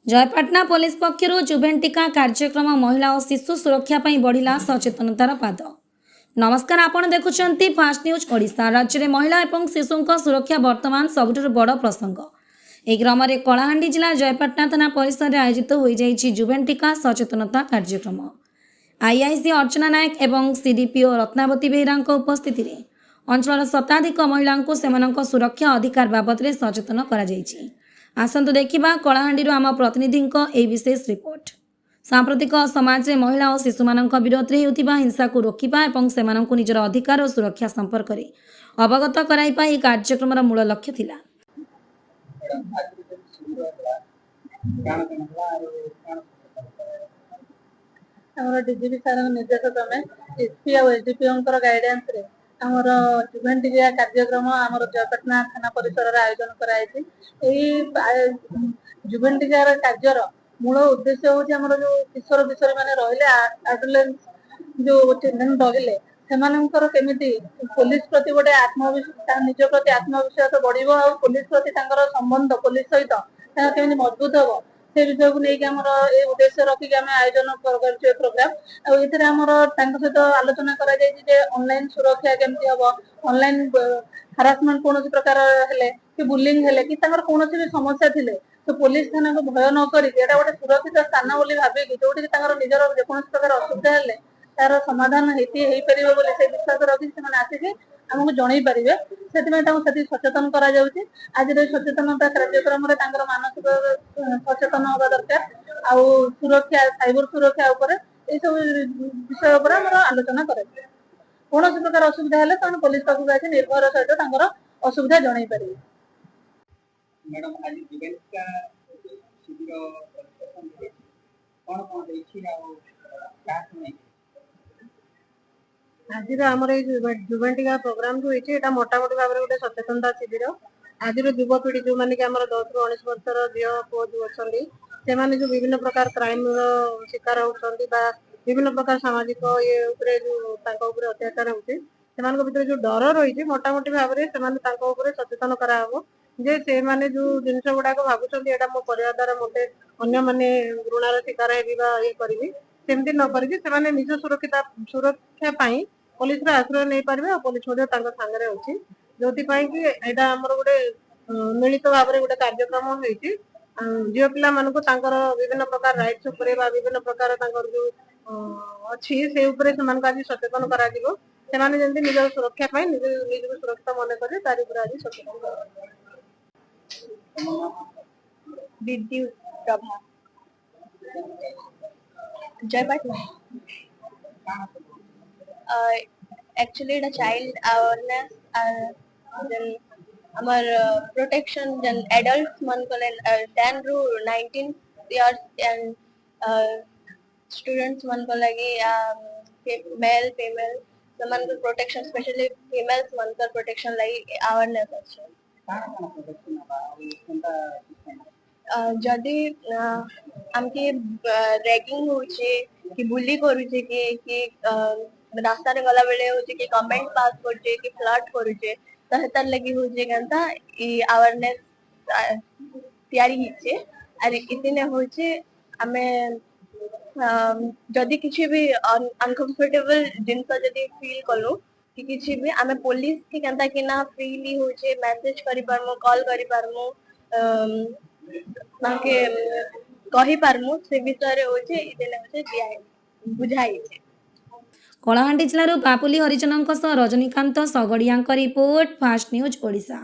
Jaipatna police ପକ୍ଷରୁ ଜୁଭେଣ୍ଟିକା କାର୍ଯ୍ୟକ୍ରମ। ମହିଳା ଓ ଶିଶୁ ସୁରକ୍ଷା ପାଇଁ ବଢ଼ିଲା ସଚେତନତାର ପାଦ। ନମସ୍କାର, ଆପଣ ଦେଖୁଛନ୍ତି ଫାଷ୍ଟ ନ୍ୟୁଜ୍ ଓଡ଼ିଶା। ରାଜ୍ୟରେ ମହିଳା ଏବଂ ଶିଶୁଙ୍କ ସୁରକ୍ଷା ବର୍ତ୍ତମାନ ସବୁଠାରୁ ବଡ଼ ପ୍ରସଙ୍ଗ। ଏହି କ୍ରମରେ କଳାହାଣ୍ଡି ଜିଲ୍ଲା ଜୟପାଟଣା ଥାନା ପରିସରରେ ଆୟୋଜିତ ହୋଇଯାଇଛି ଜୁଭେଣ୍ଟିକା ସଚେତନତା କାର୍ଯ୍ୟକ୍ରମ। ଆଇଆଇସି ଅର୍ଚ୍ଚନା ନାୟକ ଏବଂ ସିଡିପିଓ ରତ୍ନାବତୀ ବେହେରାଙ୍କ ଉପସ୍ଥିତିରେ ଅଞ୍ଚଳର ଶତାଧିକ ମହିଳାଙ୍କୁ ସେମାନଙ୍କ ସୁରକ୍ଷା ଅଧିକାର ବାବଦରେ ସଚେତନ କରାଯାଇଛି। ଆସନ୍ତୁ ଦେଖିବା କଳାହାଣ୍ଡିରୁ ଆମ ପ୍ରତିନିଧିଙ୍କ ଏହି ବିଶେଷ ରିପୋର୍ଟ। ସାମ୍ପ୍ରତିକ ସମାଜରେ ମହିଳା ଓ ଶିଶୁମାନଙ୍କ ବିରୋଧରେ ହେଉଥିବା ହିଂସାକୁ ରୋକିବା ଏବଂ ସେମାନଙ୍କୁ ନିଜର ଅଧିକାର ଓ ସୁରକ୍ଷା ସମ୍ପର୍କରେ ଅବଗତ କରାଇବା ଏହି କାର୍ଯ୍ୟକ୍ରମର ମୂଳ ଲକ୍ଷ୍ୟ ଥିଲା। ମ୍ୟାଡ଼ାମ, ଆଜିର ଯେନ୍ ଶିବିର ହେଲା, କାଣା କାଣା ହେଲା ଆରୁ କାଣା? ଆମର ଡିଜିପି ସାରଙ୍କ ନିର୍ଦ୍ଦେଶ କ୍ରମେ, ଏସପି ଆଉ ଏସଡିପିଓଙ୍କର ଗାଇଡାନ୍ସରେ ଆମର ଜୁଭେଣ୍ଟିକା କାର୍ଯ୍ୟକ୍ରମ ଆମର ଜୟପାଟଣା ଥାନା ପରିସରରେ ଆୟୋଜନ କରାଯାଇଛି। ଏଇ ଜୁଭେଣ୍ଟିକାର କାର୍ଯ୍ୟର ମୂଳ ଉଦ୍ଦେଶ୍ୟ ହଉଛି, ଆମର ଯୋଉ କିଶୋର କିଶୋରୀ ମାନେ ରହିଲେ, ଆଡୋଲେସେଣ୍ଟ ଯୋଉ ଚିଲଡ୍ରେନ ରହିଲେ, ସେମାନଙ୍କର କେମିତି ପୋଲିସ ପ୍ରତି ଗୋଟେ ଆତ୍ମବିଶ୍ୱାସ, ନିଜ ପ୍ରତି ଆତ୍ମବିଶ୍ୱାସ ବଢିବ ଆଉ ପୋଲିସ ପ୍ରତି ତାଙ୍କର ସମ୍ବନ୍ଧ, ପୋଲିସ ସହିତ ତାଙ୍କର କେମିତି ମଜବୁତ ହବ, ସେ ବିଷୟକୁ ନେଇକି ଆମର ଏଇ ଉଦ୍ଦେଶ୍ୟ ରଖିକି ଆମେ ଆୟୋଜନ କରିଛୁ ଏ ପ୍ରୋଗ୍ରାମ। ଆଉ ଏଥିରେ ଆମର ତାଙ୍କ ସହିତ ଆଲୋଚନା କରାଯାଇଛି ଯେ ଅନଲାଇନ ସୁରକ୍ଷା କେମିତି ହବ, ଅନଲାଇନ ହାରାସମେଣ୍ଟ କୌଣସି ପ୍ରକାର ହେଲେ କି ବୁଲିଂ ହେଲେ କି ତାଙ୍କର କୌଣସି ବି ସମସ୍ୟା ଥିଲେ, ତ ପୋଲିସ ଥାନାକୁ ଭୟ ନ କରିକି ଏଇଟା ଗୋଟେ ସୁରକ୍ଷିତ ସ୍ଥାନ ବୋଲି ଭାବିକି, ଯୋଉଠିକି ତାଙ୍କର ନିଜର ଯେକୌଣସି ପ୍ରକାର ଅସୁବିଧା ହେଲେ ତାର ସମାଧାନ ହେଇପାରିବ ବୋଲି ସେ ବିଶ୍ୱାସ ରଖିକି ସେମାନେ ଆସିକି ଆମକୁ ଜଣେଇ ପାରିବେ, ସେଥିପାଇଁ ତାଙ୍କୁ ସେତିକି ସଚେତନ କରାଯାଉଛି। ଆଜିର ଏଇ ସଚେତନତା କାର୍ଯ୍ୟକ୍ରମରେ ତାଙ୍କର ମାନସିକ ସଚେତନ ହବା ଦରକାର ଆଉ ସୁରକ୍ଷା, ସାଇବର ସୁରକ୍ଷା ଉପରେ, ଏଇ ସବୁ ବିଷୟ ଉପରେ ଆମର ଆଲୋଚନା କରାଯିବ। କୌଣସି ପ୍ରକାର ଅସୁବିଧା ହେଲେ ସେମାନେ ପୋଲିସ ପାଖକୁ ଆସି ନିର୍ଭୟର ସହିତ ତାଙ୍କର ଅସୁବିଧା ଜଣେଇ ପାରିବେ। ମ୍ୟାଡ଼ାମ, ଆଜି ଜୁଭେଣ୍ଟିକା ଶିବିର ହେଇଛି, କଣ କଣ ହେଇଛି ଆଉ କାହାକୁ ନେଇକି? ଆଜିର ଆମର ଏଇ ଜୁଭେଣ୍ଟିକା ପ୍ରୋଗ୍ରାମ ଯୋଉ ହେଇଛି, ଏଇଟା ମୋଟାମୋଟି ଭାବରେ ଗୋଟେ ସଚେତନତା ଶିବିର। ଆଜିର ଯୁବପିଢି, ଯୋଉମାନେ କି ଆମର 10ରୁ 19 ବର୍ଷର ଝିଅ ପୁଅ ଯୋଉ ଅଛନ୍ତି, ସେମାନେ ଯୋଉ ବିଭିନ୍ନ ପ୍ରକାର କ୍ରାଇମ ର ଶିକାର ହଉଛନ୍ତି ବା ବିଭିନ୍ନ ପ୍ରକାର ସାମାଜିକ ଇଏ ଉପରେ ଯୋଉ ତାଙ୍କ ଉପରେ ଅତ୍ୟାଚାର ହଉଛି, ସେମାନଙ୍କ ଭିତରେ ଯୋଉ ଡର ରହିଛି, ମୋଟାମୋଟି ଭାବରେ ସେମାନେ ତାଙ୍କ ଉପରେ ସଚେତନ କରାହବ ଯେ ସେମାନେ ଯୋଉ ଜିନିଷ ଗୁଡାକ ଭାବୁଛନ୍ତି, ଏଇଟା ମୋ କରିବା ଦ୍ଵାରା ମତେ ଅନ୍ୟମାନେ ଘୃଣାର ଶିକାର ହେବି ବା ଇଏ କରିବି, ସେମିତି ନ କରିକି ସେମାନେ ନିଜ ସୁରକ୍ଷା ପାଇଁ ପୋଲିସର ଆଶ୍ରୟ ନେଇପାରିବେ ଆଉ ପୋଲିସ ମଧ୍ୟ ତାଙ୍କ ସାଙ୍ଗରେ ଅଛି। ଯୋଉଥିପାଇଁ କି ଏଇଟା ଆମର ଗୋଟେ ମିଳିତ ଭାବରେ ଗୋଟେ କାର୍ଯ୍ୟକ୍ରମ ହେଇଛି। ଝିଅ ପିଲାମାନଙ୍କୁ ତାଙ୍କର ବିଭିନ୍ନ ପ୍ରକାର ରାଇଟ୍ସ ଉପରେ ବା ବିଭିନ୍ନ ପ୍ରକାର ତାଙ୍କର ଯୋଉ ଅଛି, ସେ ଉପରେ ସେମାନଙ୍କୁ ଆଜି ସଚେତନ କରାଯିବ। ସେମାନେ ଯେମିତି ନିଜର ସୁରକ୍ଷା ପାଇଁ ନିଜକୁ ସୁରକ୍ଷିତ ମନେ କରିବେ, ତାରି ଉପରେ ଆଜି ସଚେତନ କରାଯିବ। ତମ ନାଁ? ବିଦ୍ୟୁତ ପ୍ରଭା, ଜୟପାଟଣା। କାଣା ସବୁ? ଆକ୍ଚୁଆଲି ଏଇଟା ଚାଇଲ୍ଡ ଆୱାରନେସ୍ ଯେନ୍ ଆମର ପ୍ରୋଟେକ୍ସନ, ଯେନ୍ ଆଡଲ୍ଟ ମାନଙ୍କର 10 ରୁ 19 ଇୟର୍ସ ଆଣ୍ଡ ଷ୍ଟୁଡେଣ୍ଟସ୍ ମାନଙ୍କ ଲାଗି, ମେଲ୍ ଫିମେଲ୍ ସେମାନଙ୍କର ପ୍ରୋଟେକ୍ସନ, ସ୍ପେଶାଲି ଫିମେଲ୍ସ ମାନଙ୍କର ପ୍ରୋଟେକ୍ସନ ଲାଗି ଆୱାରନେସ୍ ଅଛି। କାଣା କାଣା ପ୍ରୋଟେକ୍ସନ ହେବା ଆଉ କେନ୍ତା ସିଷ୍ଟମ? ଯଦି ଆମକେ ରାଗିଂ ହଉଛି କି ବୁଲି କରୁଛେ କି ରାସ୍ତାରେ ଗଲା ବେଳେ ହଉଛି କି କମେଣ୍ଟ ପାସ୍ କରୁଛେ କି ଫ୍ଲର୍ଟ କରୁଛେ, ତ ହେତାର ଲାଗି ହଉଛି କେନ୍ତା ଇ ଆୱାରନେସ୍ ତିଆରି ହେଇଛେ। ଆର୍ ଇଥିନେ ହଉଛି ଆମେ ଯଦି କିଛି ବି ଅନକମ୍ଫର୍ଟେବଲ ଜିନିଷ ଯଦି ଫିଲ୍ କଲୁ କି କିଛି ବି, ଆମେ ପୋଲିସ କି କେନ୍ତା କିନା ଫ୍ରିଲି ହଉଛି ମେସେଜ କରିପାରମୁ, କଲ୍ କରିପାରମୁ, ତାଙ୍କେ କହିପାରମୁ, ସେ ବିଷୟରେ ହଉଛି ଇଦିନେ ହଉଛି ଦିଆ ବୁଝା ହେଇଛି। କଳାହାଣ୍ଡି ଜିଲ୍ଲାରୁ ପାପୁଲି ହରିଜନଙ୍କ ସହ ରଜନୀକାନ୍ତ ଶଗଡ଼ିଆଙ୍କ ରିପୋର୍ଟ, ଫାଷ୍ଟ ନ୍ୟୁଜ୍ ଓଡ଼ିଶା।